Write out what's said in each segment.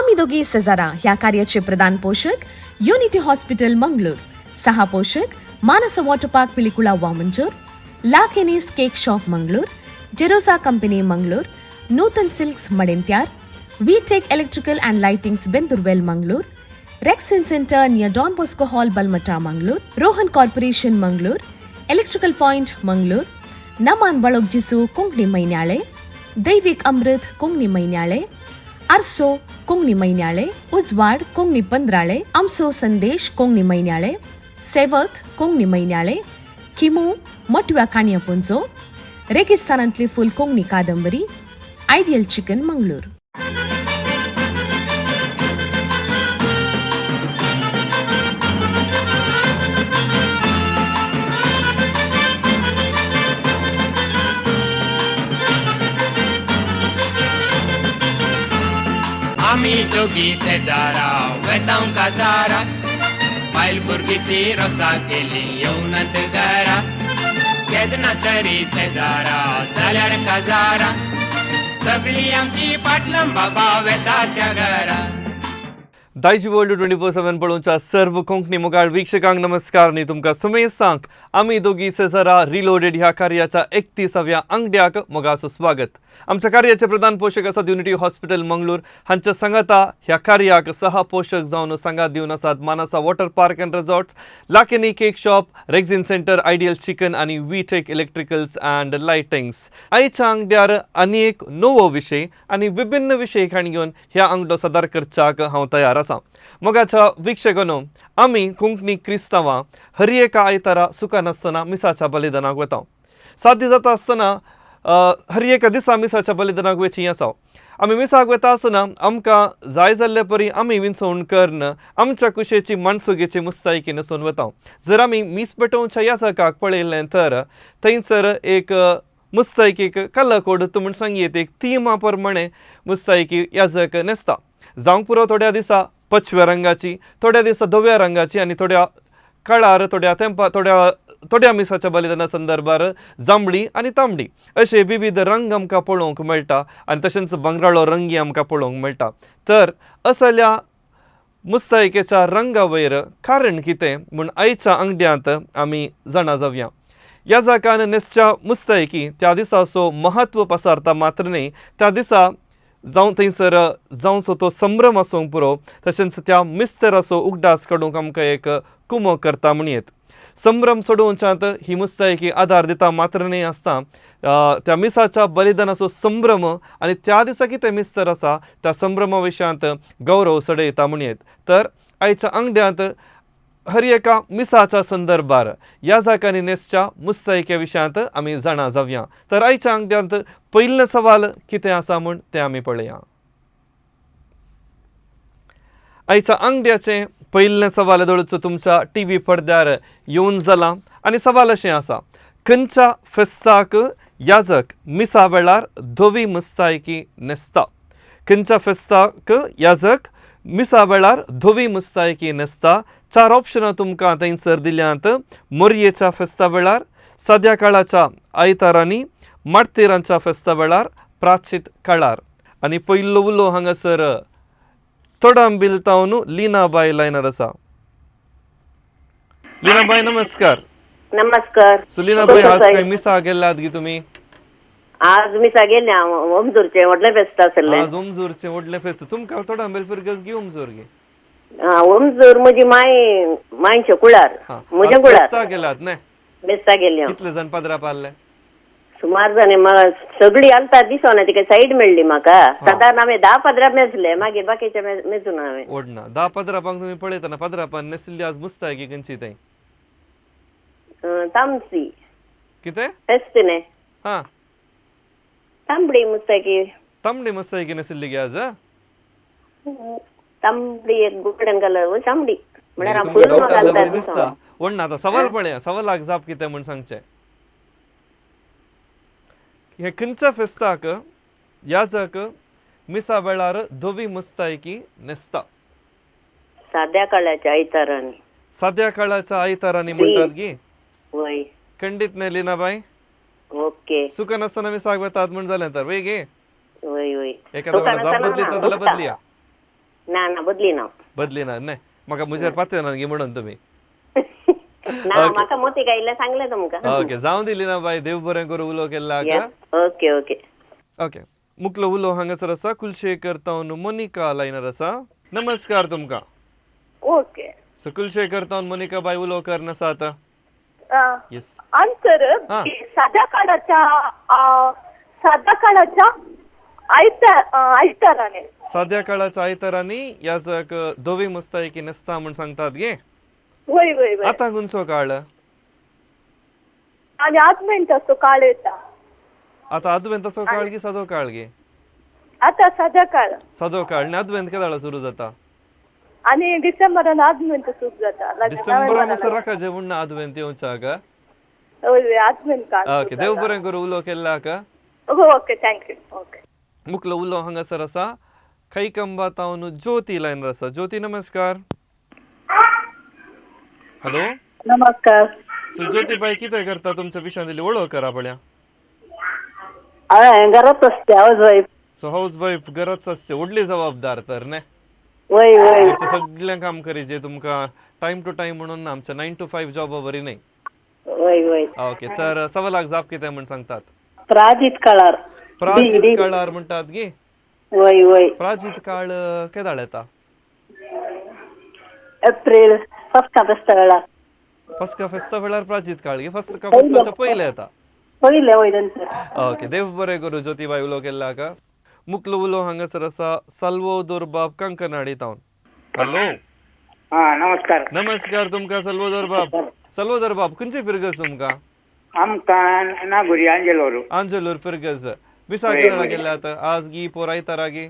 आमी दोगी सेजारा ह्या कार्याचे प्रधान पोशक युनिटी हॉस्पिटल मंगळूर, सहा पोशक Manasa water park Pilikula Vamanjoor, La Kenny's cake shop Mangalore, Jerosa company Mangalore, Nutan silks Madantyar, V tech electrical and lightings Bendoorwell Mangalore, Rexin centre near Don Bosco hall Balmatta Mangalore, Rohan corporation Mangalore, electrical point Mangalore, Naman Balogjisu Konkani Mainyale, Daivik Amrit Konkani Mainyale, Arso Konkani Mainyale, Ujwad Konkani Pandrale, Amso Sandesh Konkani Mainyale, Sevak Konkani Mainyale, Kimu Matव्या काणया पुंजो, रेगिस्तानांतली फूल कोंकणी कादंबरी, ideal chicken Mangalore. आमी दोगी शेजारा वेतांव काजारा, बायल भुरगीं ती रोसा केली येवनात घरा. केन्ना तरी शेजारा जाल्यार काजारा, सगळी आमची पाटलां बाबा वेता त्या घरा. दायजी वर्ल्ड 24/7 पळोवच्या सर्व कोंकणी मुखार वीक्षकांक नमस्कार न्ही तुमकां सुमेस्तांक आमी दोगी सेजारा रिलोडेड ह्या कार्याच्या 31व्या आंगड्याक मोगाचो स्वागत. आमच्या कार्याचे प्रधान पोशक आसात युनिटी हॉस्पिटल मंगळूर. हांच्या सांगाता ह्या कार्याक सहा पोशक जावन सांगात दिवन आसात Manasa water park and resorts, Lakeni cake shop, Rexin centre, ideal chicken आनी V tech electricals and lightings. आयच्या आंगड्यार आनी एक नवो विशय आनी विभिन्न विशय खाण घेवन ह्या आंगडो सादर करच्याक हांव तयार आसा. मोगाच्या वीक्षकांनो, आमी कोंकणी क्रिस्तांवां हर एका आयतारा सुका नासतना मिसाच्या बलिदानाक वता. साध्य जाता आसतना हर एका दिसा मिसाच्या बलिदानाक वचीं आसा. आमी मिसाक वता आसतना आमकां जाय जाल्ले परी आमी विंचवण करून आमच्या कुशेची माणसुगेची मुस्तायकी न्हेसून वता. जर आमी मीस पेटोवच्या याजकाक पळयलें तर थंयसर एक मुस्तायकीक कलर कोड तूं म्हूण सांगयेत, एक थिमा प्रमाणे मुस्तायकी याजक न्हेसता. जावंक पुरो थोड्या दिसा पचव्या रंगाची, थोड्या दिसा धव्या रंगाची आनी थोड्या काळार, थोड्या तेंपा, थोड्या थोड्या मिसाच्या बलिदाना संदर्भार जांबळी आनी तांबडी अशे विविध रंग आमकां पळोवंक मेळटा आनी तशेंच बंगराळो रंगी आमकां पळोवंक मेळटा. तर असल्या मुस्तायकेच्या रंगा वयर कारण कितें म्हूण आयच्या आंगड्यांत आमी जाणा जावया. ह्या जाकान न्हेसच्या मुस्तायकी त्या दिसाचो महत्व पसारता मात्र न्हय, त्या दिसा जावं थंयसर जावचो तो संभ्रम आसूंक पुरो, तशेंच त्या मिस्तराचो उगडास काडूंक आमकां एक कुमक करता म्हणयेत. संभ्रम सोडोवच्यांत ही मुस्तायकी आदार दिता मात्र न्हय आसता, त्या मिसाच्या बलिदानाचो संभ्रम आनी त्या दिसा कितें मिस्तर आसा त्या संभ्रमा विशयांत गौरव चडयता म्हणयेत. तर आयच्या आंगड्यांत हर एका मिसाच्या संदर्भार ह्या जाकांनी न्हेसच्या मुस्तायके विशयांत आमी जाणा जावया. तर आयच्या आंगड्यांत पयलें सवाल कितें आसा म्हूण तें आमी पळया. आयच्या आंगड्याचें पयलें सवाल दळचो तुमच्या टी व्ही पडद्यार येवन जालां आनी सवाल अशें आसा, खंयच्या फेस्ताक याजक मिसा वेळार धवी मुस्तायकी न्हेसता? खंयच्या फेस्ताक याजक मिसा वेळार धवी मुस्तायकी न्हेसता? चार ऑप्शनां तुमकां थंयसर दिल्यांत. मोरयेच्या फेस्ता वेळार, साद्या काळाच्या आयतारांनी, मार्तिरांच्या फेस्ता वेळार, प्राचीत काळार. आनी पयलो उलो हांगासर तोडांबील तावन लीनाबाय लायनार आसा. लीनाबाय नमस्कार. नमस्कार. सो लीनाबाय, कसो आज आसाय? काय मिसा गेल्लात गी तुमी? आज मिसा गेले हांव. ओमजूरचें व्हडलें फेस्त आसलें. आज ओमजूरचें व्हडलें फेस्त. तुमकां तोडांबेल फिरगज गी ओमजूर गी? हा, ओमजूर म्हजी माय, मायचे कुळार. हां, म्हज्या आज कुळार. फेस्ता गेलात न्ही? मिसा गेली हांव. कितले जाण पाद्रा पारले? सुमार जाणे. म्हाका सगळी आलता दिसोना, तिका सायड मेळ्ळी म्हाका. सादारण हांवें 10 पाद्रा मेजले, मागीर बाकीचे मेजून हांवें. ओडना 10 पदरापांक तुमी पळयतना पदरापान नेसिल्ली आज मुस्तायकी खंयची थंय? तामसी. कितें? फेस्त न्ही. हां. तांबडी मुस्तायकी. तांबडी मुस्तायकी नेसिल्ली गे आज? तांबडी, एक गोल्डन कलर तांबडी म्हळ्यार हांव तुमकां फूल डावट म्हाका आसलो आलता बरी दिसता. दिसोना. ओडना आतां सवाल पळया, सवालाक जाप कितें म्हूण सांगचें. हे खंयच्या फेस्ताक याजक मिसा वेळार धवी मुस्तायकी न्हेसता? साद्या काळाच्या आयतारांनी. साद्या काळाच्या आयतारांनी म्हणटात गी? वय. खंडीत न्ही लिनाबाय? ओके. सुका नासतना मिसाक वेतात म्हूण जालें तर वय गे? वय वय. एखाद्या वेळार जाप बदलिता जाल्यार बदलिया. ना ना, बदली ना. बदली ना न्ही, म्हाका म्हजेर पातय ना म्हणून तुमी. ना, म्हाका मोती गायिल्लें सांगलें तुमकां. ओके, जावं दिली ना बाय, देव बरें करूं उलो केल्ला. Okay okay. ओके, मुकलो उलो हांगासर आसा कुलशेखर तावन मोनिका लायनार आसा. नमस्कार तुमकां. ओके. सो कुलशेखर तावन मोनिका बाय उलो कर आसा आतां. येस. आन्सर. हा. साध्या काळाच्या, साध्या काळाच्या आयताराने. साद्या काळाच्या आयतारांनी याजक धवी मुस्तायकी न्हेसता म्हूण सांगतात गे. वय वय वय. आतां खंयचो काळ? आनी आदमेंताचो काळ येता. आतां आदवेंताचो काळ गी सादो काळ गे? आतां साद्या काळ. सादो काळ आनी आदवेंत केदाळा सुरू जाता? आनी डिसेंबरान आदमेंत सुरू जाता. डिसेंबरा म्हणसर राखाचें म्हूण ना आदवेंत येवच्याक. वय वय, आदमेंत काळ. ओके, देव बरें करूं उलो केल्लाक. Okay, thank you. Okay. मुकलो उलो हांगासर आसा खैकंबा तावन ज्योती लायनर आसा. ज्योती नमस्कार. हॅलो. नमस्कार. सो ज्योती बाय, कितें करता? तुमच्या विशयान दिली वळख करा पळया. हांवें घरात असते, house wife. So house wife, घराच आसचे व्हडली जबाबदार तर न्ही? वय वय. घरचें सगळें काम करीचे, तुमकां टायम टू टायम म्हणून आमच्या 9 to 5 जॉबा बरी न्ही. वय वय. ओके, तर 1.25 लाख जाप कितें म्हूण सांगतात? प्राजित काळार. प्राचीत काळार म्हणटात गे? वय वय. प्राचीत काळ केदाळ येता? एप्रिल फस्का फेस्ता वेळार. फस्का फेस्ता वेळार प्राचीत काळ गे? फस्का फेस्ताच्या पयलें येता. पयलें वय नंतर. ओके, देव बरें करूं ज्योतीबाय उलो केल्ला का. मुकलो उलो हांगासर आसा साल्वोदोर बाब कंकनाडी तावन. हॅलो. हा, नमस्कार. नमस्कार तुमकां साल्वोदोर बाब. साल्वोदोर बाब, खंयचे फिरगज तुमकां? आमकां नागुरी आंजेलोरू. आंजेलोर फिरगज. मिसा वय, केदाळा वय. गेल्या आतां आज गी पोर आयतारा गी?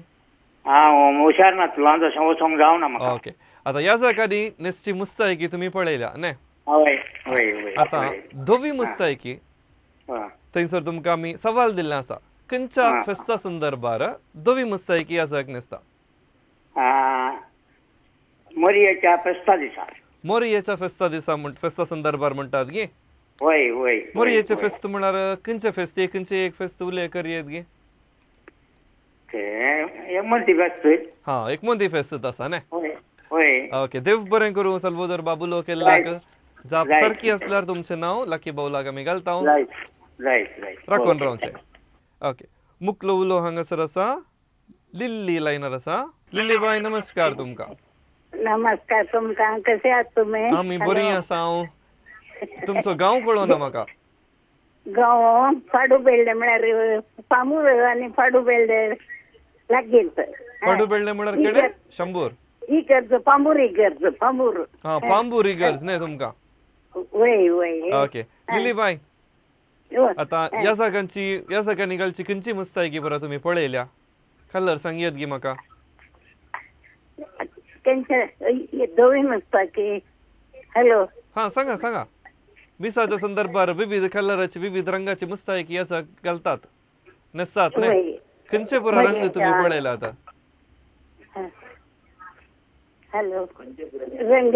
हांव हुशार नासलो, हांव तशें वचोंक जावना म्हाका. ओके, आतां ह्या जाकांनी न्हेसची मुस्तायकी तुमी पळयल्या न्ही? हय हय वय. आतां धवी मुस्तायकी थंयसर तुमकां आमी सवाल दिल्लें आसा, खंयच्या फेस्ता संदर्भार धवी मुस्तायकी ह्या जाक न्हेसता? मोरयेच्या फेस्ता दिसा. मोरयेच्या फेस्ता दिसा म्हण फेस्ता संदर्भार म्हणटात गे? वय वय. मोरयेचें फेस्त म्हळ्यार खंयचें फेस्त? एक खंयचें एक फेस्त उलय करयेत गे. ते एक मोठी फेस्त. हा, एक मोदी फेस्त आसा न्ही? वय वय. ओके, देव बरें करूं साल्वोदोर बाबुलो केल्लाक. जाप Right. सारकी आसल्यार तुमचें नांव लकी बावलाक आमी घालता. Right right right. राखून रावचें. ओके, मुकलो उलो हांगासर आसा लिल्ली लायनर आसा. लिल्ली बाय नमस्कार तुमकां. नमस्कार तुमकां, कसे आहात तुम्ही? आमी बरी आसा. हांव तुमचो गांव कळोना म्हाका. गांव पाडू बेल्ले, म्हळ्यार पामूर आनी पाडू बेल्ले लागींच. पाडू बेल्ले म्हळ्यार केडे शंबूर? इगर्ज, पांबूर इगर्ज, पांबूर. हा, पांबूर इगर्ज न्ही तुमकां? वय वय. ओके लिली बाय, आतां ह्या जागांची ह्या जागांनी घालची खंयची मुस्तायकी बरं तुमी पळयल्या? कलर सांगयत गी म्हाका. तेंचे धवी मुस्ताकी. हॅलो. हा, सांगा सांगा. मिसाच्या संदर्भार विविध कलराची विविध रंगाची मुस्तायकी ह्या घालतात, न्हेसतात न्ही? वय. खंयचे पुरो रंग तुमी पळयला आतां? हॅलो, रंग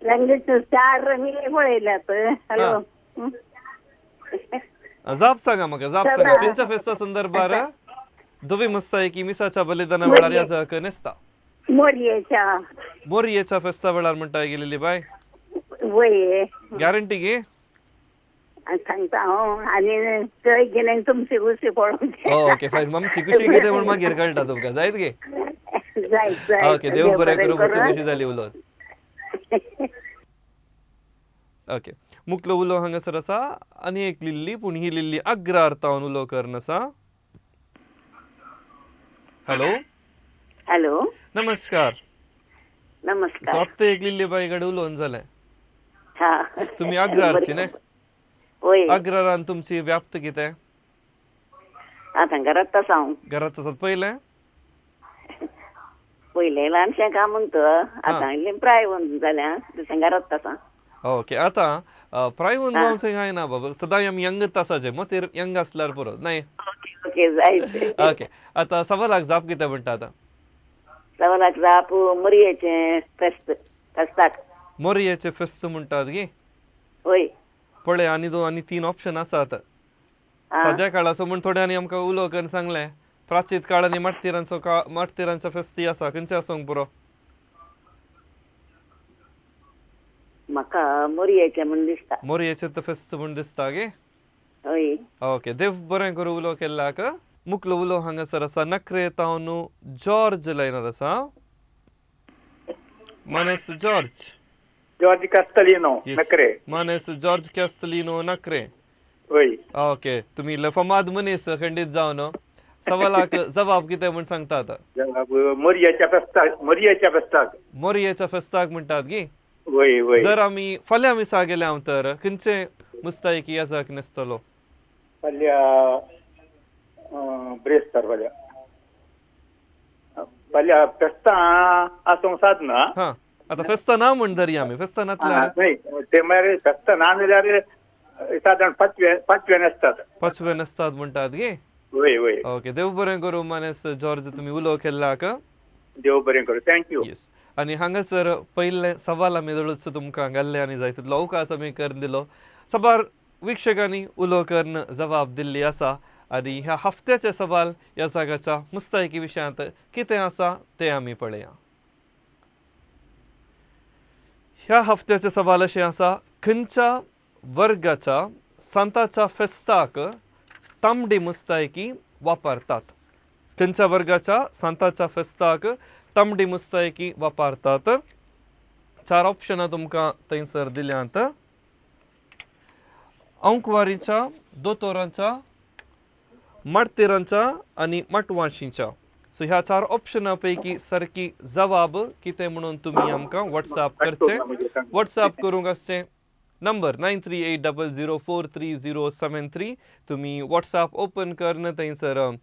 रंगाचे चार रंग पळयल्यात. हॅलो. जाप सांगा म्हाका, जाप सांगा. खंयच्या फेस्ता संदर्भार धवी मुस्तायकी मिसाच्या बलिदाना वेळार ह्या जाग न्हेसता? मोरयेच्या. मोरयेच्या फेस्ता वेळार म्हणटा गेलेली बाय? वय. गॅरंटी गे? सांगता हांव आनी थंय गेले तुमची खुशी पळोवंक. ओके फायन, आमची खुशी कितें म्हूण मागीर कळटा तुमकां, जायत गे? जायत जायत. ओके, देव बरें करूं, खुशी जाली उलोवन. ओके, मुकलो उलो हांगासर आसा आनी एक लिल्ली, पूण ही लिल्ली अग्रार तावन उलो करून आसा. हॅलो. हॅलो. नमस्कार. नमस्कार. सो आत्तां एक लिल्ली बाई कडेन उलोवन जालें. हा. तुमी अग्रारची न्ही? वय. अग्रारान तुमची व्याप्त कितें? आतां घरांत आसा हांव. घरांत आसात पयलें? पयलें ल्हानशें काम म्हणटा, आतां इल्लें प्राय जाल्या, तशें घरांत आसा. ओके, आतां प्रायवन जावचें कांय ना बाबा, सदांय आमी यंगच आसाचे, मतीर यंग आसल्यार पुरो न्ही? ओके, जायत. ओके, आतां 1.25 लाख जाप कितें म्हणटा आतां? 1.25 लाख जाप मोरयेचें फेस्त, फेस्ताक. मोरयेचें फेस्त म्हणटात गे? वय. पळय, आनी दोन आनी तीन ऑप्शन आसात. सद्या काळाचो म्हूण थोड्यांनी आमकां उलो करून सांगलें, प्राचीत काळांनी मार्तिरांचो का मार्तिरांचो फेस्ती आसा, खंयचे आसूंक पुरो? म्हाका मोरयेचें म्हूण दिसता. मोरयेचें तर फेस्त म्हूण दिसता गे? हय. ओके, देव बरें करूं उलो केल्ल्याक. मुकलो उलो हांगासर आसा नखरे तावन जॉर्ज लायनार आसा. मानेस जॉर्ज. जॉर्ज कास्तालिनो. Yes. नकरे. मानेस जॉर्ज कॅस्तलिनो नखरे. वय. ओके, तुमी इल्ले फामाद मनीस खंडीत जावन सवालाक जबाब कितें म्हूण सांगतात. मोरयेच्या फेस्ताक, मोरयेच्या फेस्ताक. मोरयेच्या फेस्ताक म्हणटात गी? वय वय. जर आमी फाल्यां मिसा गेले हांव तर खंयचे मुस्तायकी याजक न्हेसतलो? फाल्यां ब्रेस्तार, फाल्यां फाल्यां फेस्तां आसूंक सादना. हां, आतां फेस्तां ना म्हूण धरया आमी, फेस्तां नासल्यार? न्हय, ते म्हळ्यार फेस्तां ना जाल्यार सादारण पांचवे पांचवे न्हेसतात. पांचवे न्हेसतात म्हणटात गे? वय वय. ओके, देव बरें करूं मानेस जॉर्ज, तुमी उलो केल्ल्याक. देव बरें करूं, thank you. Yes, आनी हांगासर पयलें सवाल आमी जळूच तुमकां घाल्लें आनी जाय तितलो अवकाश आमी करून दिलो. साबार विक्षकांनी उलो करून जबाब दिल्ली आसा. आनी ह्या हफ्त्याचे सवाल ह्या जाग्याच्या मुस्तायकी विशयांत कितें आसा तें आमी पळया. ह्या हफ्त्याचे सवाल अशें आसा, खंयच्या वर्गाच्या सांताच्या फेस्ताक तांबडी मुस्तायकी वापरतात? खंयच्या वर्गाच्या सांताच्या फेस्ताक तांबडी मुस्तायकी वापरतात? चार ऑप्शनां तुमकां थंयसर दिल्यांत, अंकवारीच्या, दोतोरांच्या, मार्तिरांच्या आनी मटवाशींच्या. सो ह्या चार ऑप्शना पैकी सारकी जवाब कितें म्हणून तुमी आमकां वॉट्सॅप करचें. वॉट्सॅप करूंक आसचें नंबर 9380043073. तुमी वॉट्सॅप ओपन करून थंयसर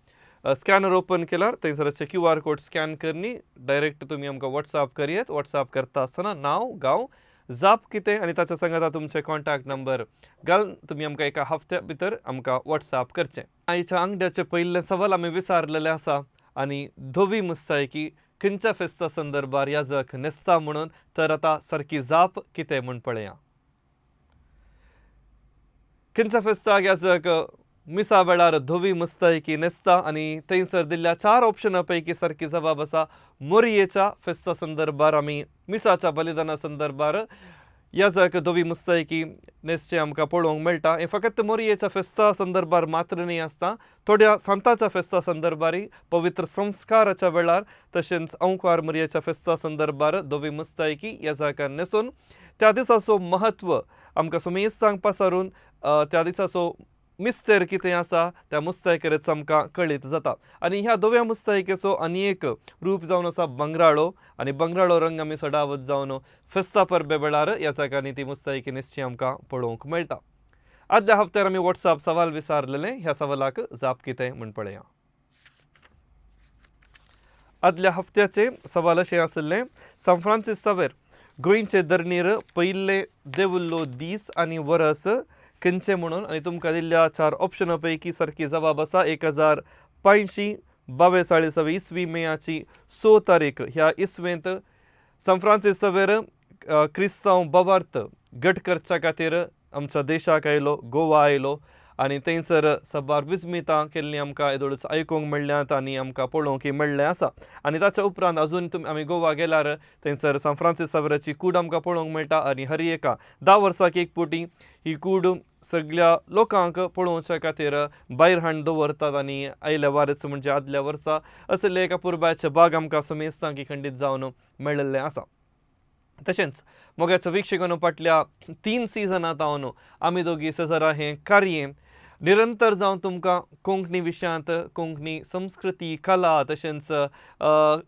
स्कॅनर ओपन केल्यार थंयसर अशें क्यू आर कोड स्कॅन करनी डायरेक्ट तुमी आमकां वॉट्सॅप करयेत. वॉट्सॅप करता आसतना नांव, गांव, जाप कितें आनी ताच्या सांगाता तुमचे कॉन्टॅक्ट नंबर घालून तुमी आमकां एका हफ्त्या भितर आमकां वॉट्सॅप करचें. आयच्या आंगड्याचें पयलें सवाल आमी विचारलेलें आसा आनी धवी मुस्तायकी खंयच्या फेस्ता संदर्भार याजक न्हेसता म्हणून, तर आतां सारकी जाप कितें म्हूण पळया. खंयच्या फेस्ताक याजक मिसा वेळार धवी मुस्तायकी न्हेसता? आनी थंयसर दिल्ल्या चार ऑप्शना पैकी सारकी जबाब आसा मोरयेच्या फेस्ता संदर्भार आमी मिसाच्या बलिदाना संदर्भार याजक धवी मुस्तायकी न्हेसचें आमकां पळोवंक मेळटा. हें फकत मोरयेच्या फेस्ता संदर्भार मात्र न्ही आसता, थोड्या सांताच्या फेस्ता संदर्भारय पवित्र संस्काराच्या वेळार तशेंच अंकवार मोरयेच्या फेस्ता संदर्भार धवी मुस्तायकी याजकान न्हेसून त्या दिसाचो म्हत्व आमकां सुमेस्तांक पासारून त्या दिसाचो मिस्तेर कितें आसा त्या मुस्तायकेरच आमकां कळीत जाता. आनी ह्या धव्या मुस्तायकेचो आनी एक रूप जावन आसा बंगराळो, आनी बंगराळो रंग आमी सदावत जावन फेस्ता परबे वेळार ह्या जाग्यांनी ती मुस्तायकी न्हेसची आमकां पळोवंक मेळटा. आदल्या हफ्त्यार आमी वॉट्सॅप सवाल विचारलेलें, ह्या सवालाक जाप कितें म्हूण पळया. आदल्या हफ्त्याचे सवाल अशें आशिल्लें, सांत फ्रांसीस सावेर गोंयचे धरणीर पयले देवुल्लो दीस आनी वरस खंयचें म्हणून, आनी तुमकां दिल्ल्या चार ऑप्शना पैकी सारकी जबाब आसा 1542 इसवी मेयाची 6 तारीख. ह्या इसवेंत सांत फ्रांसीस सावेर क्रिस्तांव भावार्थ घट करच्या खातीर आमच्या देशाक आयलो, गोवा आयलो आनी थंयसर साबार विस्मितां केल्लीं आमकां येदोळच आयकूंक मेळ्ळ्यांत आनी आमकां पळोवंकय मेळ्ळें आसा. आनी ताच्या उपरांत अजून आमी गोवा गेल्यार थंयसर सांत फ्रांसीस सावेराची कूड आमकां पळोवंक मेळटा आनी हर एका 10 वर्साक एक फावटी ही कूड सगळ्या लोकांक पळोवच्या खातीर भायर हाडून दवरतात आनी आयल्या वारच म्हणजे आदल्या वर्सा असले एका पुरबाचे बाग आमकां समेस्तांक खंडीत जावन मेळिल्लें आसा. तशेंच मोगाच्या वीक्षकांनो, फाटल्या 3 सिजनांत हांव आमी दोगी सेजारा हें कार्य निरंतर जावन तुमकां कोंकणी विशयांत, कोंकणी संस्कृती, कला तशेंच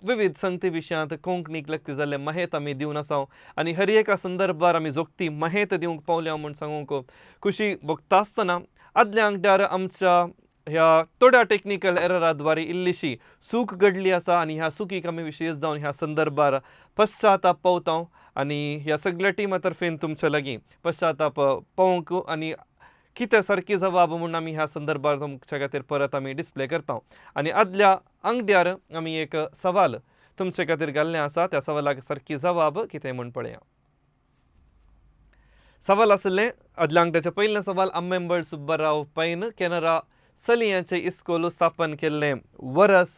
विविध संगती विशयांत कोंकणीक लागती जाल्ले माहेत आमी दिवन आसा आनी हर एका संदर्भार आमी जोगती माहेत दिवंक पावल्या म्हूण सांगूंक खुशी भोगता आसतना आदल्या आंगड्यार आमच्या ह्या थोड्या टेक्निकल एरराद्वारे इल्लीशी चूक घडली आसा आनी ह्या चुकीक आमी विशेश जावन ह्या संदर्भार पश्चाताप पावता आनी ह्या सगळ्या टिमा तर्फेन तुमच्या लागीं पश्चाताप पावोवंक आनी कितें सारकी जबाब म्हूण आमी ह्या संदर्भार तुमच्या खातीर परत आमी डिस्प्ले करता. आनी आदल्या आंगड्यार आमी एक सवाल तुमचे खातीर घाल्लें आसा, त्या सवालाक सारकी जबाब कितें म्हूण पळया. सवाल आशिल्लें आदल्या आंगड्याचें पयलें सवाल, आम्मेंबळ सुब्बाराव पैन केनरा चलयांचें इस्कोल स्थापन केल्लें वरस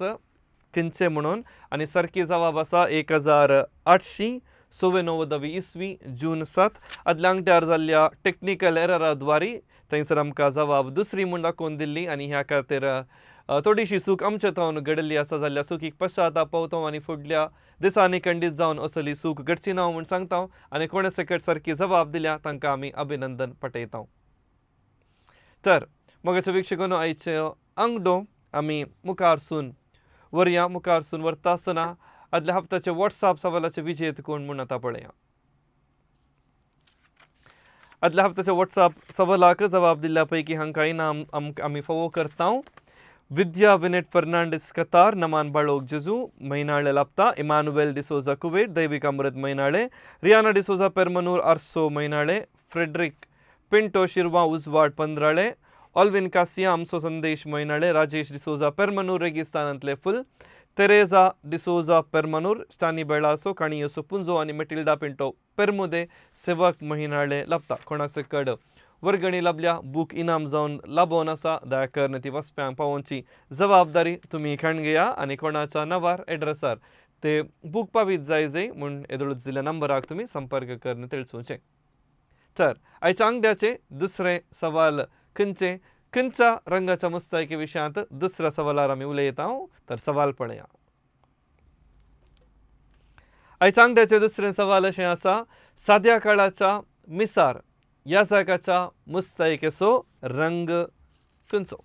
खंयचें म्हणून आनी सारकी जबाब आसा 1894 इसवी जून 7. आदल्या आंगठ्यार जाल्ल्या टॅक्निकल एररा द्वारी थंयसर आमकां जबाब दुसरी म्हूण दाखोवन दिल्ली आनी ह्या खातीर थोडीशी चूक आमचे थावन घडिल्ली आसा. जाल्ल्या चुकीक पश्चाताप पावता आनी फुडल्या दिसांनी खंडीत जावन असली चूक घडची ना म्हूण सांगता आनी कोणे सकट सारकी जबाब दिल्या तांकां आमी अभिनंदन पटयता. तर मगाच्या वीक्षकांनो, आयचे आंगडो आमी मुखारसून वरया. मुखारसून व्हरता आसतना आदल्या हप्त्याचे वॉट्सअप सवालाचे विजेत कोण म्हूण आतां पळया. आदल्या हप्त्याच्या वॉट्सअप सवालाक जबाब दिल्ल्या पैकी हांकां इनाम आमी फावो करता. विद्या विनेट फर्नांडीस कतार, नमान बाळोक जेजू मैनाळे लापता, इमानुएल डिसोजा कुवेट, दैविक अमृत मैनाळे, रियाना डिसोजा पेरमनूर आरसो मैनाळे, फ्रेडरिक पिंटो शिरवा उजवाड पंद्राळे, ऑल्विन कासिया आमचो संदेश मैनाळे, राजेश डिसोजा पेरमनूर रेगिस्तानांतले फुल, तेरेजा डिसोजा पेरमनूर, स्टानी बेळासो काणियोसो पुंजो आनी मेटिल्डा पिंटो पेरमुदे सेवक महिनाळे लाबता. कोणाक सकड वर्गणी लाबल्या, बूक इनाम जावन लाबोवन आसा, दया करून ती वचप्यांक पावोवची जबाबदारी तुमी खाण घेया आनी कोणाच्या नांवार एड्रेसार ते बूक पावीत जाय जाय म्हूण येदोळूच दिल्ल्या नंबराक तुमी संपर्क करून तेळचोवचें. तर आयच्या आंगड्याचे दुसरें सवाल खंयचें, खंयच्या रंगाच्या मुस्तायकी विशयांत दुसऱ्या सवालार आमी उलयता. तर सवाल पळया. आयच्या आंगड्याचें दुसरें सवाल अशें आसा, साद्या काळाच्या मिसार ह्या जागाच्या मुस्तायकेचो रंग खंयचो?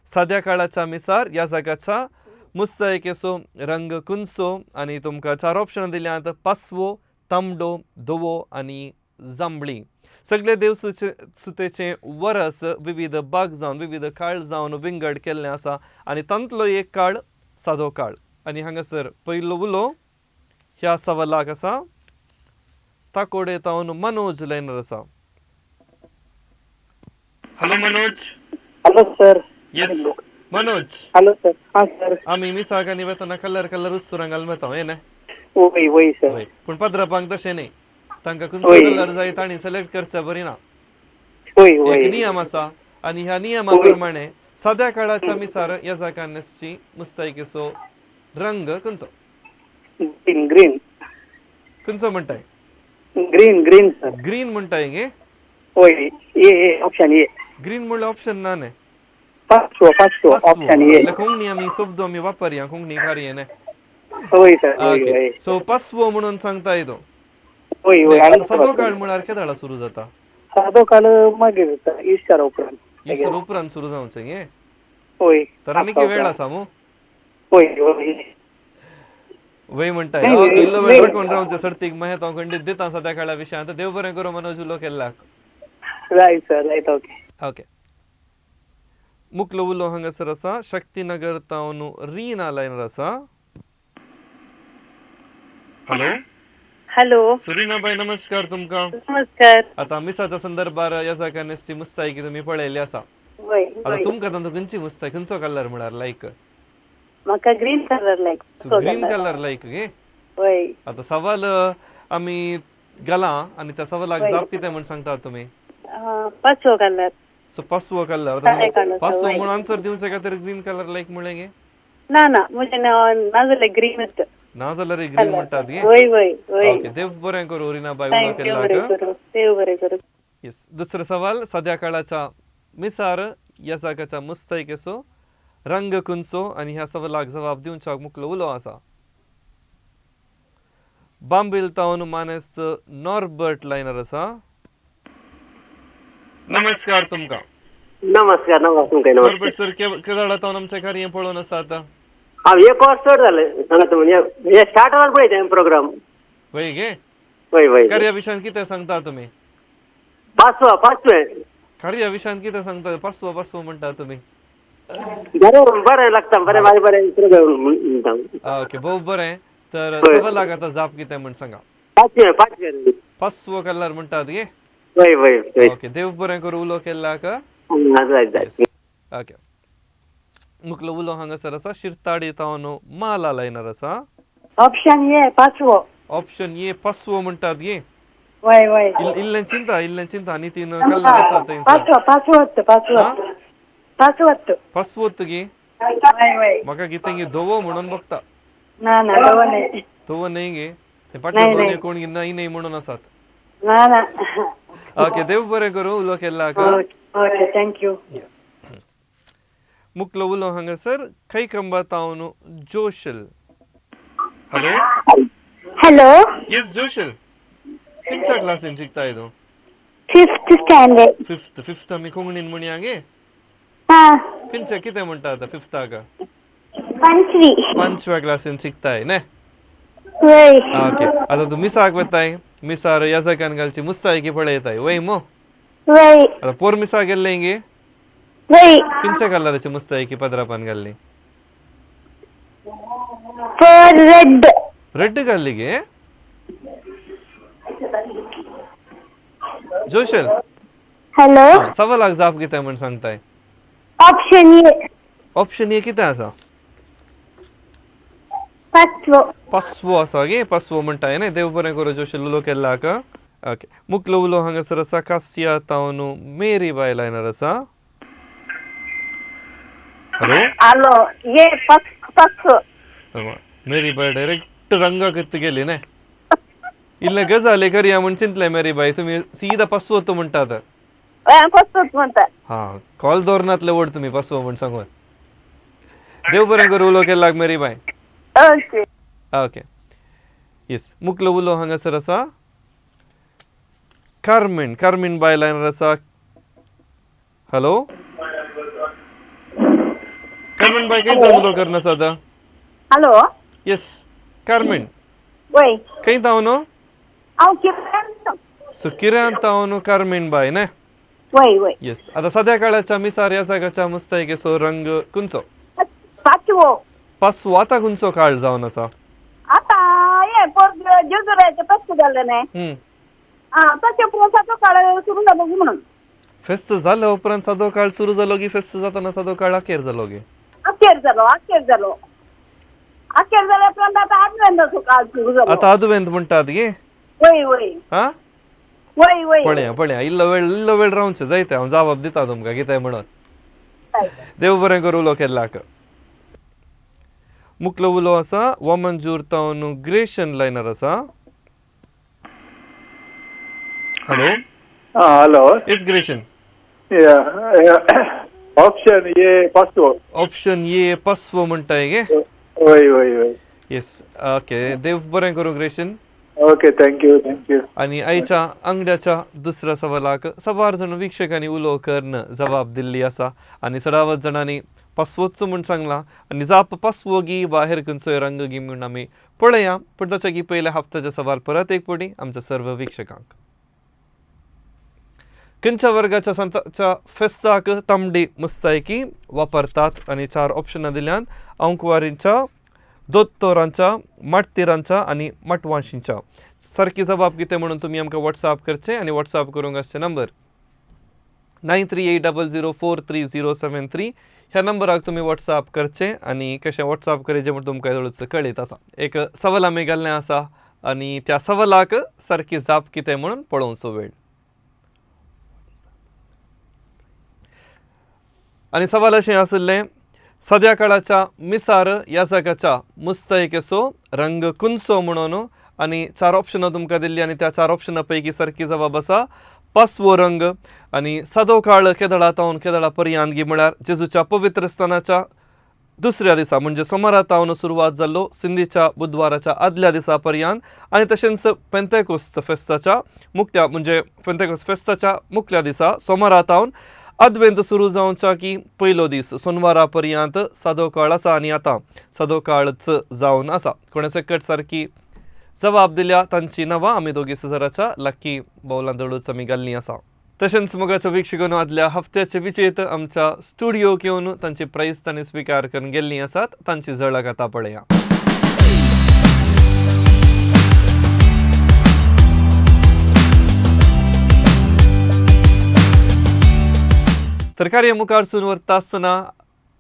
साद्या काळाच्या मिसार ह्या जागाच्या मुस्तायकेचो रंग खंयचो? आनी तुमकां चार ऑप्शन दिल्यात, पासवो, तांबडो, धवो आनी जांबळी. सगळे देवसुचे सुतेचें वरस विविध बाग जावन विविध काळ जावन विंगड केल्लें आसा आनी तांतलो एक काळ सादो काळ. आनी हांगासर पयलो उलो ह्या सवालाक आसा ताकोडे तावन मनोज लायनर आसा. Hello Manoj. Hello sir. Yes Manoj. Hello sir. हां सर. आमी मिसाक आनी वेतना कलर कलर उस्तुरां घालून वेता हें न्हय? वय वय सर. हय, पूण पाद्रापांक तशें न्ही, तांकां खंयचो कलर जाय तांणी सिलेक्ट करचे बरी ना. वय एक वय. नियम आसा आनी ह्या नियमा प्रमाणे साद्या काळाच्या मिसार ह्या जाकान्नेसची मुस्तायकेचो रंग खंयचो? Green green. खंयचो म्हणटाय? Green green sir. ग्रीन म्हणटाय गे? वय, ए ए ऑप्शन ए. ग्रीन म्हणल्यार ऑप्शन ना न्ही. पाचवो पाचवो ऑप्शन ए. कोंकणी आमी शब्द आमी वापरया, कोंकणी कार्य न्ही. वय सर वय. ओके. वय. सो पासवो म्हणून सांगता तो. वय वय. सादो काळ म्हळ्यार केदाळा सुरू जाता? सादो काळ मागीर जाता, इस्टरा उपरांत. इस्टर उपरांत सुरू जावचें गे? वय. तर आनी वेळ आसा मू. वय वय. वय म्हणटाय. ओके, इल्लो वेळ राखून रावचें सर्तीक मागीर हांव खंडीत दिता साद्या काळा विशयांत. देव बरें करूं मनोज, उलो केल्ल्याक. Right sir, right, okay. Okay, मुकलो उलो हांगासर आसा शक्तीनगर तावन रीना लायनर आसा. हॅलो. हॅलो. सुरीनाबाई, नमस्कार तुमकां. नमस्कार. आतां मिसाच्या संदर्भार ह्या जाग्यार मुस्तायकी तुमी पळयल्ली आसा. वय. आतां तुमकां तांचो खंयची मुस्ताय, खंयचो कलर म्हळ्यार लायक? म्हाका green colour like. So green colour like गे? वय. आतां सवाल आमी घाला आनी त्या सवालाक जाप कितें म्हूण सांगतात तुमी? पाचवो कलर. सो पाचवो कलर. पाचवो म्हूण आन्सर दिवचे खातीर ग्रीन कलर लायक म्हणलें गे? ना ना, म्हणजे नाजाल्यार ग्रीनच. ना जाल्यार ग्रीन म्हणटात गे? वय वय वय. ओके, देव बरें करूं रिनाबाय, उलो केल्लाक. देव बरें करूं. येस, दुसरो सवाल, सद्या काळाच्या मिसार ह्या जाग्याच्या मुस्तायकेचो रंग खंयचो? आनी ह्या सवालाक जबाब दिवच्याक मुकलो उलो आसा बांबील तावन मानेस्त नॉर्बर्ट लायनर आसा. नमस्कार तुमकां. नमस्कार नमस्कार तुमकां. नॉर्बर्ट सर, केदाळा तावन आमचें कार्य पळोवन आसा आतां? हांव एक वर्स चड जालें सांगात, म्हणजे स्टार्ट जावन पळयता प्रोग्राम. वय गे? वय वय. कार्या विशयान कितें सांगता तुमी? पाचवो पाचवें. कार्या विशयान कितें सांगता? पाचवो पाचवो म्हणटा तुमी. बरें बरें लागता, बरें मागीर बरें म्हणटा. ओके, भोव बरें. तर सवालाक आतां जाप कितें म्हण सांगा. पाचवें पाचवें. पाचवो कलर म्हणटात गे? वय वय. ओके, देव बरें करूं, उलो केल्लाक. ओके, मुकलो उलो हांगासर आसा शिरताडी तावन माला लायनर आसा. ऑप्शन ए पाचवो. ऑप्शन ए पाचवो म्हणटात गे? वय वय. इल्लें चिंता इल्लें चिंता आनी तीन कलर आसा थंयसर. पाचवो पाचवो पाचवो. पासवत्तू. पासवत गी? वय वय. म्हाका कितें गी धवो म्हणून बघता. ना ना, धवो न्ही. धवो न्ही गे? ते फाटले नाही, दोन नाही. कोण गी नाही नाही म्हणून आसात. ना ना. ओके, देव बरें करूं, उलो केल्लाक. Okay okay, thank you. Yes, मुकलो उलो हांगासर खैकंबा तावन Joshal. Hello. Hello. Yes Joshal, खंयच्या क्लासीन शिकताय तूं? Fifth standard. Fifth? Fifth आमी कोंकणीन म्हणया गे. हा. खंयच्या कितें म्हणटा आतां फिफ्ताक? पंचवी. पंचव्या क्लासीन शिकताय न्ही? वय. ओके, आतां तूं मिसाक वताय, मिसार याजकान घालची मुस्तायकी पळयताय, वय मो? वय. आतां पोर मिसाक गेल्लें गे? वय. खंयच्या कलराची मुस्तायकी पदरापान घाल्ली? Four red. रेड घाल्ली गे जोशल? हॅलो. सवालाक जाप कितें म्हण सांगताय? Option A. ऑप्शन ए कितें आसा? पाचवो. पासवो आसा गे? पासवो म्हणटाय न्ही? देव बरें करूं जोशल, उलो केल्लाक. ओके, मुकलो उलो हांगासर आसा कासिया तावन मेरी बाय लायनार आसा. हॅलो. हॅलो, ये पास. मेरी बाय डायरेक्ट रंगाक गेली न्ही. इल्ले गजाली करया म्हण चिंतलें मेरी बाय, तुमी सीदा पासवो म्हणटात. पासवत म्हणटा. हां, कॉल दवरनातले वड तुमी पासवो म्हण सांगून. देव बरें करूं, उलो केल्लाक मेरी बाय. ओके. ओके, येस, मुकलो उलो हांगासर आसा कार्मेन, कार्मेन बाय लायनार आसा. हॅलो कार्मेन बाय, खंय उलो करना आसा आतां? हॅलो. येस कार्मेन. वय. खंय तावन? हांव किरण. सो किऱ्यान तावन कार्मेन बाय न्ही? वय वय. येस, आतां सद्या काळाच्या मिसार ह्या जागाच्या मुस्तायकेचो रंग खंयचो? पाचवो. पासवो. आतां खंयचो काळ जावन आसा? आतां हे पोर जेजुराचे फेस्त जालें न्ही? आं, तशें उपरांत सादो काळ सुरू जालो म्हणून. फेस्त जाल्या उपरांत सादो काळ सुरू जालो की फेस्त जातना सादो काळ अखेर जालो गे? अखेर जालो, अखेर जालो. अखेर जाल्या उपरांत आतां आदवेंताचो काळ सुरू जालो. आतां आदवेंत म्हणटात गे? वय वय. हा. वय वय. पळया पळया, इल्लो वेळ इल्लो वेळ रावचें जायते, हांव जबाब दिता तुमकां कितें म्हणून. देव बरें करूं, उलो केल्लाक. मुकलो उलो आसा वामनजूर तावन ग्रेशन लायनार आसा. Hello. Hello. Yes Gresham. Option A पासवो. ऑप्शन ए पासवो म्हणटाय गे? वय वय वय. येस, ओके, देव बरें करूं Gresham. Okay, thank you thank you. आनी आयच्या आंगड्याच्या दुसऱ्या सवालाक सवार जण वीक्षकांनी उलो करून जबाब दिल्ली आसा आनी चडावत जाणांनी पासवोच म्हूण सांगलां आनी जाप पासवो गी वा हेर खंयचोय रंग गी म्हूण आमी पळया. पूण ताच्या की पयल्या हफ्त्याचे सवाल परत एक फावटी आमच्या सर्व वीक्षकांक. खंयच्या वर्गाच्या संताच्या फेस्ताक तांबडी मुस्तायकी वापरतात? आनी चार ऑप्शनां दिल्यान, अंकवारींच्या, दोतोरांच्या, माटतिरांच्या आनी मटवाशींच्या. सारकी जबाब कितें म्हणून तुमी आमकां वॉट्सॅप करचें आनी वॉट्सॅप करूंक आसचें नंबर 9380043073. ह्या नंबराक तुमी वॉट्सॅप करचें आनी कशें वॉट्सॅप करचें म्हण तुमकां चडच कळीत आसा. एक सवाल आमी घाल्लें आसा आनी त्या सवालाक सारकी जाप कितें म्हणून पळोवचो वेळ. आनी सवाल अशें आशिल्लें, सद्या काळाच्या मिसार ह्या जाग्याच्या मुस्तायकेचो रंग खंयचो म्हणून. आनी चार ऑप्शनां तुमकां दिल्लीं आनी त्या चार ऑप्शनां पैकी सारकी जबाब आसा पासवो रंग. आनी सादो काळ केदळा तावन केदळा पर्यांत गी म्हळ्यार जेजूच्या पवित्र स्थानाच्या दुसऱ्या दिसा म्हणजे सोमारा तावन सुरवात जाल्लो सिंधीच्या बुधवाराच्या आदल्या दिसा पर्यांत आनी तशेंच पेंतेकोस्त फेस्ताच्या मुकल्या म्हणजे पेंतेकोस्त फेस्ताच्या मुकल्या दिसा सोमारा तावन आदवेंत सुरू जावच्या की पयलो दीस सोनवारा पर्यांत सादो काळ आसा आनी आतां सादो काळच जावन आसा. कोणे सकट सारकी जबाब दिल्या तांची नांवां आमी दोगी सजराच्या लक्की बावलां दडूच आमी घाल्लीं आसा. तशेंच मोगाच्या वीक्षकांनो, आदल्या हफ्त्याचे विजेत आमच्या स्टुडियोक येवन तांची प्रायस तांणी स्विकार करून गेल्लीं आसात, तांची झळक आतां पळया. तर कार्य मुखार वता आसतना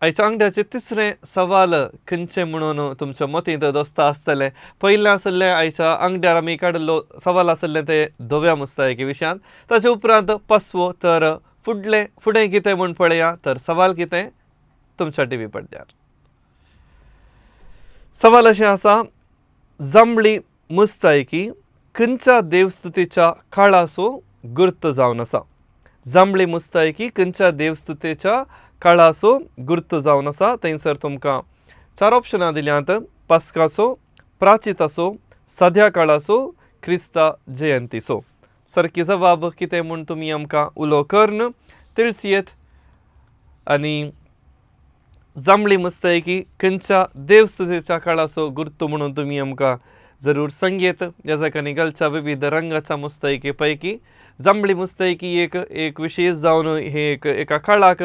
आयच्या आंगड्याचें तिसरें सवाल खंयचें म्हणून तुमच्या मतींत दोस्ता आसतलें. पयलें आसलें आयच्या आंगड्यार आमी काडिल्लो सवाल आसलें तें धव्या मुस्तायकी विशयांत, ताचे उपरांत पासवो, तर फुडलें फुडें कितें म्हूण पळया. तर सवाल कितें तुमच्या टी व्ही पडद्यार सवाल अशें आसा, जांबळी मुस्तायकी खंयच्या देवस्तुतीच्या काळाचो गुर्त जावन आसा? जांबळी मुस्तायकी खंयच्या देवस्तुतेच्या काळाचो गुर्त जावन आसा? थंयसर तुमकां 4 ऑप्शनां दिल्यांत, पास्काचो, प्राचिताचो, सद्या काळाचो, क्रिस्ता जयंतीचो. सारकी जबाब कितें म्हूण तुमी आमकां उलो करून तिळसियेत आनी जांबळी मुस्तायकी खंयच्या देवस्तुतेच्या काळाचो गुर्त म्हणून तुमी आमकां जरूर सांगयेत. ह्या जाग्यांनी घालच्या विविध रंगाच्या मुस्तायकी पैकी जांबळी मुस्तायकी एक एक विशेश जावन हे एक एका काळाक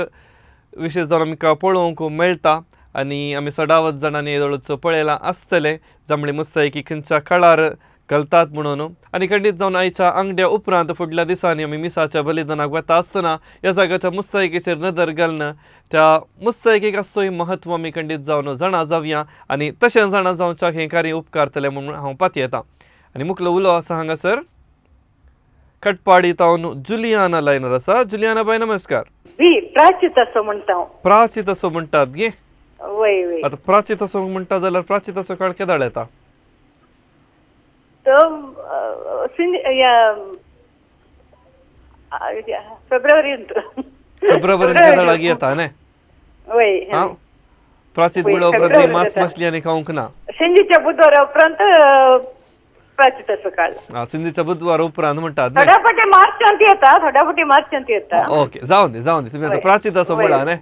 विशेश जावन आमकां पळोवंक मेळटा आनी आमी सदावत जाणांनी येदोळचो पळयलां आसतलें जांबळी मुस्तायकी खंयच्या काळार घालतात म्हणून. आनी खंडीत जावन आयच्या आंगड्या उपरांत फुडल्या दिसांनी आमी मिसाच्या बलिदानाक वता आसतना ह्या जाग्याच्या मुस्तायकीचेर नदर घालून त्या मुस्तायकीक आसचोय म्हत्व आमी खंडीत जावन जाणा जावया आनी तशें जाणा जावच्याक हें कार्य उपकारतलें म्हणून हांव पातयेतां. आनी मुखलो उलो आसा हांगासर कटपाडी तावन जुलियाना लायनर आसा. जुलियाना बाय नमस्कार. बी प्राचित असो म्हणटा हांव. प्राचित असो म्हणटात गे? वय वय. आतां प्राचित असो म्हणटा जाल्यार प्राचित असो काळ केदाळ येता? तो फेब्रुवारींत. फेब्रुवारींत केदाळ येता न्ही? वय. हां, प्राचित म्हणल्या उपरांत मांस मछली आनी खावंक ना. सिंधीच्या बुधवारा उपरांत प्राचित असो काळ. सिंधीच्या बुधवार उपरांत म्हणटात. थोड्या फाटी मार्चांत येता, थोड्या फाटी मार्चांत येता. ओके, जावन दी जावन दी. तुमी आतां प्राचित असो म्हणला न्ही?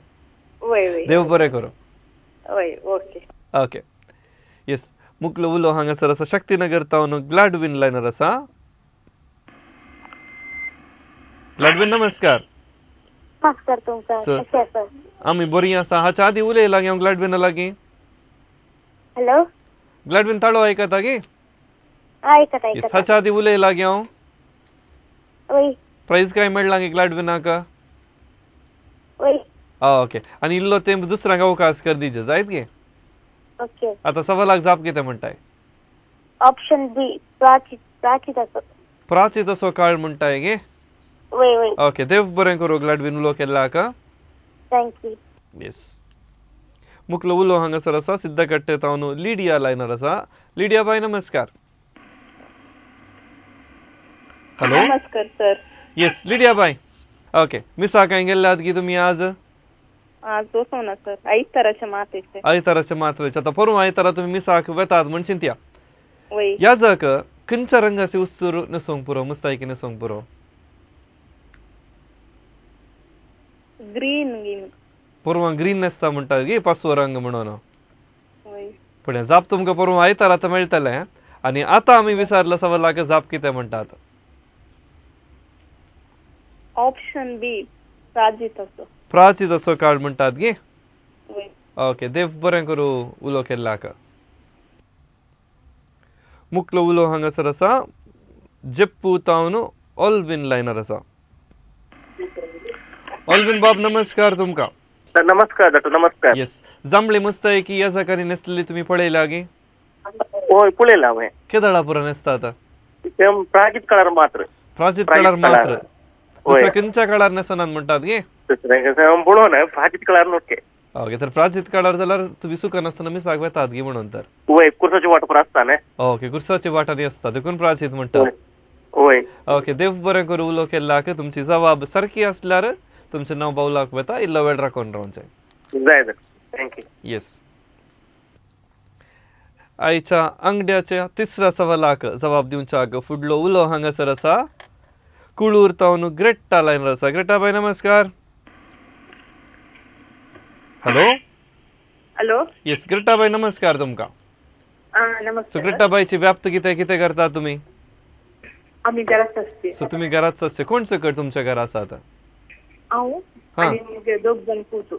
वय वय. देव बरें करूं. वय ओके ओके येस. मुखलो उलो हांगासर आसा शक्तीनगर तावन ग्लाडविन लायनर आसा. ग्लाडविन नमस्कार. नमस्कार तुमकां, कशें आसा? आमी बरीं आसा. हाच्या आदी उलयला गे हांव ग्लाडविना लागीं? हॅलो ग्लाडविन ताळो आयकता गे? आयकता आयकता. हाच्या आदी उलयला गे हांव? वय. प्रायज काय मेळ्ळा गे ग्लाडविनाक? वय. ओके, आनी इल्लो तें दुसऱ्यांक अवकाश कर दिजे जायत गे? ओके. आता सवालाक जाप कितें म्हणटाय? ऑप्शन बी प्राचित. प्राचित असो. प्राचित असो काळ म्हणटाय गे? वय वय. ओके, देव बरें करूं ग्लाडविन उलो केल्लाक. Thank you. Yes. मुखलो उलो हांगासर आसा सिद्धकट्टे तावन लिडिया लायनर आसा. लिडिया बाय नमस्कार. हॅलो नमस्कार सर. येस लिडिया बाय. ओके, मिसा काय गेल्ल्यात गी तुमी आज? आज वचोना सर, आयताराच्या मातेचे. आयताराच्या मातवेचे. आतां पोरूं आयतारा तुमी मिसाक वेतात म्हण चिंतया. वय. ह्या जाक खंयच्या रंगाचे उस्तूर न्हेसोंक पुरो, मुस्तायकी न्हेसोंक पुरो? Green green. पोरवां ग्रीन न्हेसता म्हणटा गे, पासवो रंग म्हणून. वय. पूण जाप तुमकां पोरूं आयतारा आतां मेळटलें आनी आतां आमी विचारला सवालाक जाप कितें म्हणटात? ऑप्शन बी प्राचित असो. प्राचित असो काळ म्हणटात गे? ओके, देव बरें करूं उलो केल्लाक. मुखलो उलो हांगासर आसा जेप्पू तावन ऑल्विन लायनर आसा. ऑल्विन बाब नमस्कार तुमकां. नमस्कार डॉक्टर. नमस्कार. येस, जांबळी मुस्तायकी ह्या जाग्यांनी न्हेसलेली तुमी पळयल्या गे? हय पळयला हांवें. केदळा पुरो न्हेसता आतां? प्राचीत काळार मात्र. प्राचीत काळार मात्र. दुसऱ्या खंयच्या काळार न्हेसनात म्हणटात गे? पळोवना प्राचीत काळार ओके. ओके, तर प्राचीत काळार जाल्यार तुमी सुकनासतना मिसाक वेतात गे म्हणून तर? वय, कुर्साची वाट पुरो आसता न्ही. ओके, कुर्साची वाटांनी आसता देखून प्राचीत म्हणटात. वय. ओके, देव बरें करूं उलो केल्लाक. तुमची जबाब सारकी आसल्यार तुमचें नांव बावलाक वेता, इल्लो वेळ राखून रावचें. जाय जाय, thank you. Yes. आयच्या आंगड्याच्या तिसऱ्या सवालाक जबाब दिवच्याक फुडलो उलो हांगासर आसा कुळूर तावन ग्रेट्टा लायनर आसा. ग्रेटा बाय नमस्कार. Hello hello. येस ग्रेटा बाय नमस्कार तुमकां. नमस्कार. सो ग्रेटा बायची व्याप्त कितें कितें करता तुमी? आमी घराच आसते. सो तुमी घराच आसचे. कोण सकट तुमच्या घरा आसा आतां? हांव आनी म्हजे दोग जाण पूत.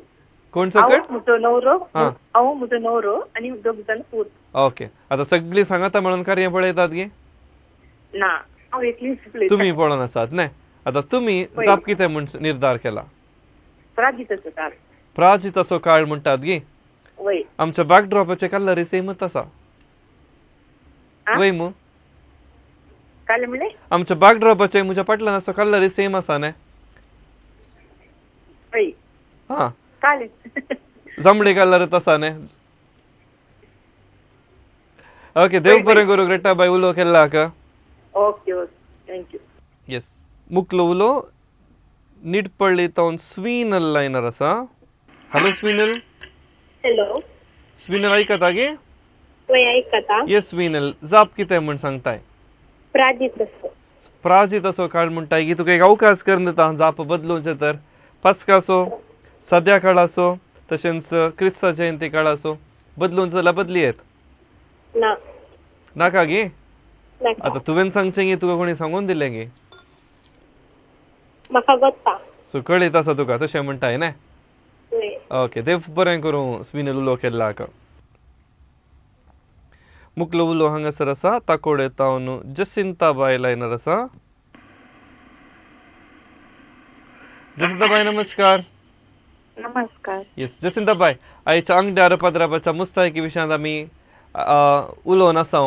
कोण सकट? म्हजो नवरो. हांव म्हजो नवरो आनी दोग जाण पूत. ओके, आतां सगळीं सांगाता म्हणून कार्य पळयतात गे? ना, हांव एकलीच पळयता. तुमी पळोवन आसात न्ही? आतां तुमी जाप कितें म्हूण निर्धार केला? प्राजित असो काळ. प्राचित असो काळ म्हणटात गे? वय. आमच्या बॅकड्रॉपाचे कलर सेमच आसा. वय मू? काय म्हणलें? आमच्या बॅकड्रॉपाचे म्हज्या फाटल्यान असो कलर सेम आसा न्ही? हां. काले. जांबडी कलर आसा न्ही. ओके, देव बरें करूं ग्रेटा बाय, उलो केल्लाक. Okay okay, thank you. Yes, मुकलो उलो निटपळ्ळी तावन स्वीनल लायनर आसा. हॅलो स्वीनल. हॅलो. स्वीनल, आयकता गे? वय, आयकता. येस स्वीनल, जाप कितें म्हण सांगताय? प्राजित असो. प्राजित असो काळ म्हणटाय की तुका एक अवकाश करून दिता जाप बदलूचे. तर पास्कासो सद्या काळाचो तशेंच क्रिस्ता जयंती काळाचो बदलून जाल्यार बदली येत. ना. नाका गे? नाका. आतां तुवें सांगचें गी तुका कोणी सांगून दिलें गे? म्हाका गोत्ता. सो कळीत आसा तुका, तशें म्हणटाय न्ही? वय. ओके, देव बरें करूं स्विनल, उलो केल्लाक. मुकलो उलो हांगासर आसा ताकोडे तावन जसिंता बाय लायनर आसा. जसिंता बाय, नमस्कार. नमस्कार. येस जसिंता बाय, आयच्या आंगड्यार पदराबाच्या मुस्तायकी विशयांत आमी उलोवन आसा.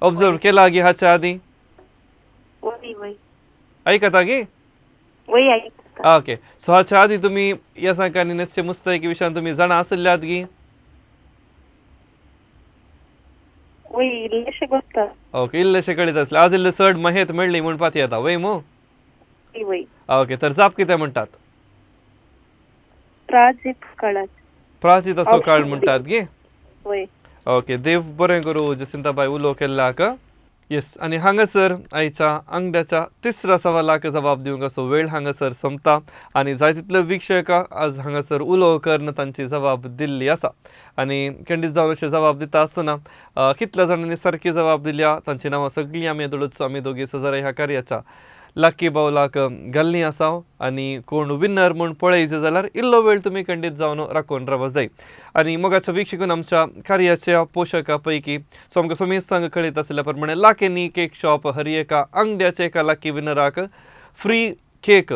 ऑब्जर्व केला गी हाच्या आदीं? वय वय. आयकता गी? वय, आयकता. ओके, सो हाच्या आदीं तुमी ह्या सांकांनी न्हेसचे मुस्तायकी विशयांत तुमी जाणा आशिल्ल्यात गी? वय, इल्लेशें गोत्ता. ओके, इल्लेशें कळीत आसलें. आज इल्लें चड माहेत मेळ्ळी म्हूण पाती येता वय मू? वय वय. ओके, तर जाप कितें म्हणटात? प्राजीत काळात. प्राचीत असो काळ म्हणटात गे? वय. ओके, देव बरें करूं जसिंताबाय, उलो केल्लाक. येस, आनी हांगासर आयच्या आंगड्याच्या तिसऱ्या सवालाक जबाब दिवंक असो वेळ हांगासर सोंपता आनी जाय तितले वीक्षक आज हांगासर उलो करून तांची जबाब दिल्ली आसा. आनी खंडीत जावन अशें जबाब दिता आसतना कितल्या जाणांनी सारकी जबाब दिल्या तांची नांवां सगळीं आमी दळूच आमी दोगी सजरा ह्या कार्याच्या लकी बावलाक घाल्ली आसा. आनी कोण विनर म्हूण पळयचे जाल्यार इल्लो वेळ तुमी खंडीत जावन राखून रावपाक जाय. आनी मोगाच्या वीक्षकून आमच्या कार्याच्या पोशका पैकी सो आमकां समेस्तांक कळीत आशिल्ल्या प्रमाणे लाकेनी केक शॉप हर एका आंगड्याच्या एका लकी विनराक फ्री केक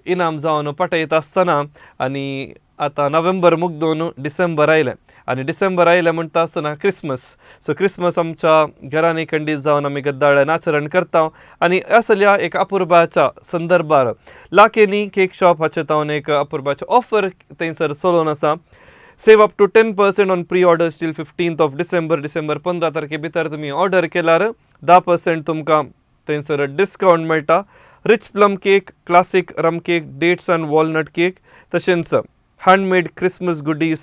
इनाम जावन पाठयता आसतना आनी आतां नोव्हेंबर मुगदून डिसेंबर आयलें आनी डिसेंबर आयलें म्हणटा आसतना क्रिसमस. सो क्रिसमस आमच्या घरांनी खंडीत जावन आमी गद्दाळ्यान आचरण करता आनी असल्या एक अपुरबाच्या संदर्भार लाकेनी केक शॉप हाचे तावन एक अपुरबाचे ऑफर थंयसर चलोवन आसा. Save up to 10% on pre orders till 15th of December. December 15 तारखे भितर तुमी ऑर्डर केल्यार 10% तुमकां थंयसर डिस्कावंट मेळटा. Rich plum cake, classic rum cake, dates and walnut cake तशेंच हँडमेड क्रिसमस गुडीज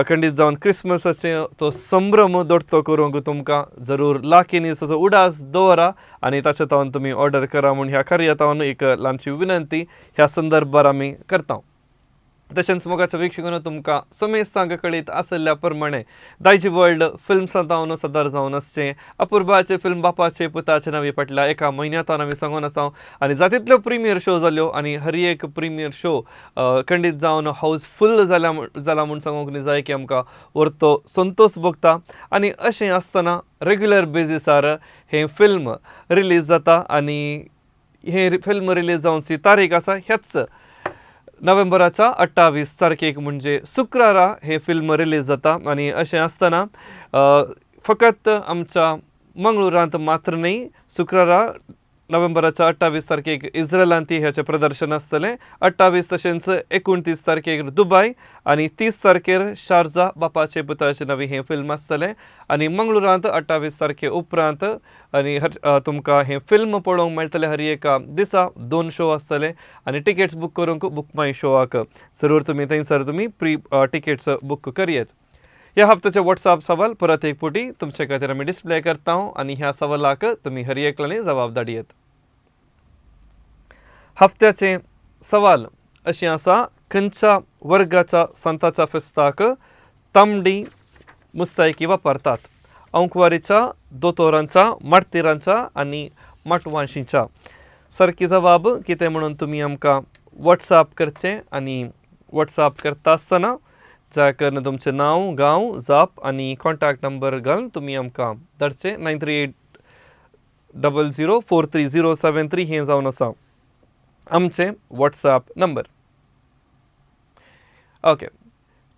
खंडीत जावन क्रिसमसाचे तो संभ्रम दोडतो करूंक तुमकां जरूर लाकेनीसाचो उडास दवरा आनी ताचे तावन तुमी ऑर्डर करा म्हूण ह्या कार्या तावन एक ल्हानशी विनंती ह्या संदर्भार आमी करता. तशेंच मोगाच्या वीक्षकांनो, तुमकां समेस्तांक कळीत आशिल्ल्या प्रमाणे दायजी वर्ल्ड फिल्म्सां तावन सदर जावन आसचें अपुर्बाचे फिल्म बापाचे पुताचे नवी फाटल्या एका म्हयन्या तावन आमी सांगून आसा. आनी जातितल्यो प्रिमियर शो जाल्यो आनी हर एक प्रिमियर शो खंडीत जावन हावज फुल जाला म्हूण सांगूंक न्ही जाय की आमकां व्हरतो संतोश भोगता. आनी अशें आसतना रेगुलर बेजीसार हें फिल्म रिलीज जाता आनी हें फिल्म रिलीज जावची तारीख आसा ह्याच नोव्हेंबराच्या 28 तारखेक म्हणजे शुक्रारा हें फिल्म रिलीज जाता. आनी अशें आसतना फकत आमच्या मंगळुरांत मात्र न्हय, शुक्रारा नोव्हेंबराच्या 28 तारखेक इस्रायलांत ह्याचें प्रदर्शन आसतलें. 28 तशेंच 29 तारखेक दुबाय आनी 30 तारखेर शारजा बापाचे पुताचे नवी हें फिल्म आसतलें. आनी मंगळुरांत 28 तारखे उपरांत आनी तुमकां हें फिल्म पळोवंक मेळटलें. हर एका दिसा 2 शो आसतले आनी टिकेट्स बूक करूंक बूक माय शोआक जरूर तुमी थंयसर तुमी प्री टिकेट्स बूक करयेत. ह्या हप्त्याचे वॉट्सअप सवाल परत एक पुटी तुमचे खातीर आमी डिस्प्ले करता आनी ह्या सवालाक तुमी हर एकल्यानी जबाब धाडयेत. हप्त्याचे सवाल अशें आसा, खंयच्या वर्गाच्या संताच्या फेस्ताक तांबडी मुस्तायकी वापरतात? अंकवारीच्या, दोतोरांच्या, मार्तिरांच्या आनी माटवांशीच्या. सारकी जबाब कितें म्हणून तुमी आमकां वॉट्सअप करचें आनी वॉट्सअप करता आसतना जाय करून तुमचें नांव, गांव, जाप आनी कॉन्टॅक्ट नंबर घालून तुमी आमकां धाडचें. 938004 3073 हें जावन आसा आमचें वॉट्सअप नंबर. ओके,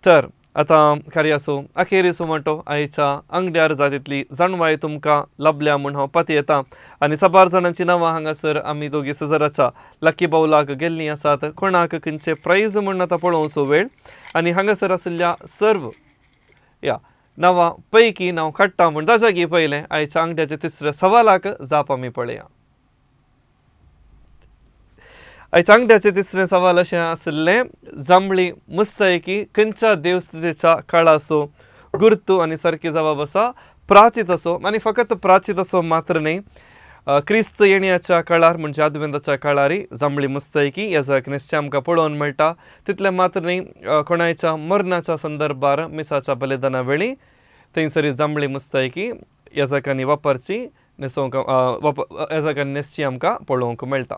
तर आतां कार्याचो अखेरीचो म्हणटो आयच्या आंगड्यार जाय तितली जाणवाय तुमकां लाबल्या म्हूण हांव पातयेतां आनी साबार जाणांची नांवां हांगासर आमी दोगी सजराच्या लकी बावलाक गेल्लीं आसात. कोणाक खंयचे प्रायज म्हूण आतां पळोवचो वेळ आनी हांगासर आशिल्ल्या सर्व या नांवां पैकी नांव काडटा म्हूण ताच्या गी पयलें आयच्या आंगड्याच्या तिसऱ्या सवालाक जाप आमी पळया. आयच्या आंगड्याचें तिसरें सवाल अशें आशिल्लें, जांबळी मुस्तायकी खंयच्या देवस्तेच्या काळाचो गुर्तू आनी सारकी जबाब आसा प्राचीत असो. आनी फकत प्राचीत असो मात्र न्हय, क्रिस्त येण्याच्या काळार म्हणजे आदवेंताच्या काळारी जांबळी मुस्तायकी ह्या निश्चय आमकां पळोवन मेळटा. तितलें मात्र न्हय, कोणायच्या मरणाच्या संदर्भार मिसाच्या बलिदाना वेळी थंयसर जांबळी मुस्तायकी याजकांनी वापरची न्हेसोवंक याजकांनी न्हेसची आमकां पळोवंक मेळटा.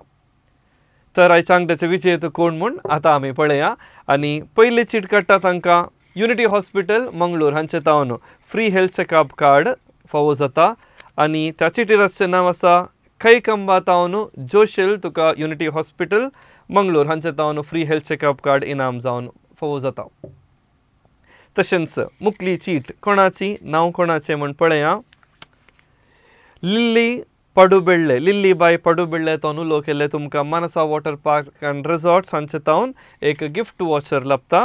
तर आयच्या आंगड्याचे विजेत कोण म्हूण आतां आमी पळया. आनी पयली चीट काडटा तांकां युनिटी हॉस्पिटल मंगळूर हांचे तावन फ्री हेल्थ चॅकअप कार्ड फावो जाता. आनी त्या चिटीर आसचें नांव आसा खैकंबा तावन जोशील, तुका युनिटी हॉस्पिटल मंगळूर हांचे तावन फ्री हेल्थ चॅकअप कार्ड इनाम जावन फावो जाता. तशेंच मुकली चीट कोणाची, नांव कोणाचें म्हूण पळया. लिल्ली पडुबेळ्ळे, लिल्ली बाय पडुबेळ्ळे तो उलो केल्ले तुमकां Manasa water park and resorts हांचे तावन एक गिफ्ट वॉचर लाबता.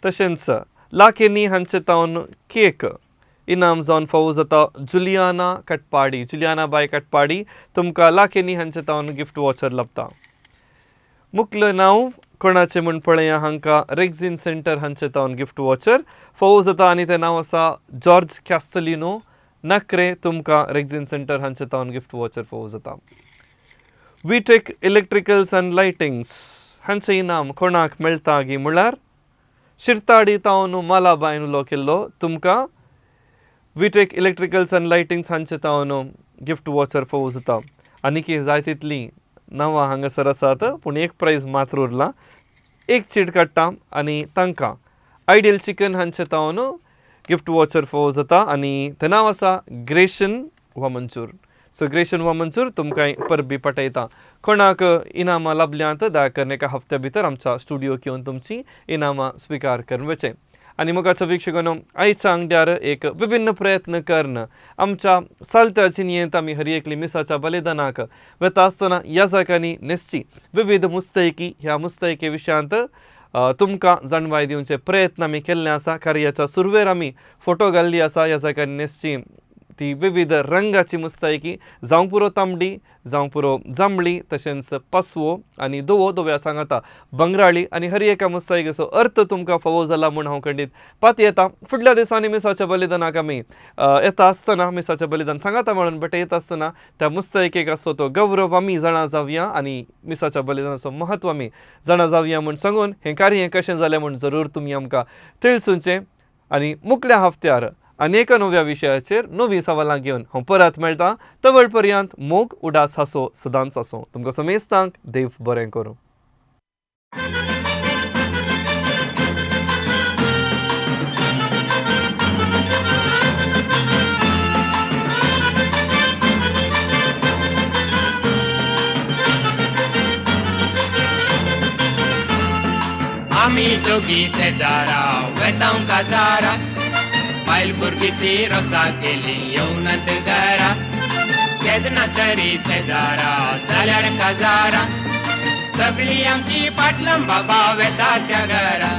तशेंच लाकेनी हांचे तावन केक इनाम जावन फावो जाता जुलियाना कटपाडी, जुलियाना बाय कटपाडी तुमकां लाकेनी हांचे तावन गिफ्ट वॉचर लाबता. मुखलें नांव कोणाचें म्हूण पळया, हांकां रेग्झीन सेंटर हांचे तावन गिफ्ट वॉचर फावो जाता आनी तें नांव आसा जॉर्ज कॅस्टलिनो नकरे, तुमकां रेग्झीन सेंटर हांचे तावन गिफ्ट वॉचर फावो जाता. विटेक इलेक्ट्रिकल्स अँड लायटिंग्स हांचें इनाम कोणाक मेळटा गी म्हळ्यार शिरताडी तावन मालाबायन उलो केल्लो तुमकां विटेक इलेक्ट्रिकल्स अँड लायटिंग्स हांचे तावन गिफ्ट वॉचर फावो जाता. आनीक जाय तितलीं नांवां हांगासर आसात पूण एक प्रायज मात्र उरला. एक चीट काडटा आनी तांकां आयडियल चिकन हांचे तावन गिफ्ट वॉचर फावो जाता आनी तें नांव आसा ग्रेशन वामंचूर. सो ग्रेशन वामंचूर तुमकां परबी पाठयता. कोणाक इनामां लाबल्यांत दया करून एका हफ्त्या भितर आमच्या स्टुडियोक येवन तुमची इनामां स्विकार करून वचें. आनी मोगाचो वीक्षकांनो, आयच्या आंगड्यार एक विभिन्न प्रयत्न करून आमच्या सालत्या जिणेंत आमी हर एकली मिसाच्या बलिदानाक वता आसतना ह्या जाग्यांनी न्हेसची विविध मुस्तैकी ह्या मुस्तैकी विशयांत तुमकां जाणवाय दिवचे प्रयत्न आमी केल्ले आसा. कार्याच्या सुरवेर आमी फोटो घाल्ली आसा ह्या जाग्यांनी न्हेसची ती विविध रंगाची मुस्तायकी, जावंक पुरो तांबडी, जावंक पुरो जांबळी, तशेंच पासवो आनी धवो, धव्या सांगाता बंगराळी आनी हर एका मुस्तायकीचो अर्थ तुमकां फावो जाला म्हूण हांव खंडीत पातयेता. फुडल्या दिसांनी मिसाच्या बलिदानाक आमी येता आसतना मिसाचें बलिदान सांगाता म्हणून भेट येता आसतना त्या मुस्तायकेक आसो तो गौरव आमी जाणा जावया आनी मिसाच्या बलिदानाचो म्हत्व आमी जाणा जावया म्हूण सांगून हें कार्य कशें जालें म्हूण जरूर तुमी आमकां तिळसुचें. आनी मुखल्या हफ्त्यार अनेक नव्या विशयाचेर नवीं सवालां घेवन हांव परत मेळटा. तवळ पर्यंत मोग उडास हासो सदांच आसो. तुमकां समेस्तांक देव बरें करूं. आमी दोगी शेजारा वेतांव काजारा, बायल भुरगीं ती रोसा केली येवनात घरा, केन्ना तरी शेजारा जाल्यार काजारा, सगळीं आमची पाटलां बाबा वेता त्या घरा.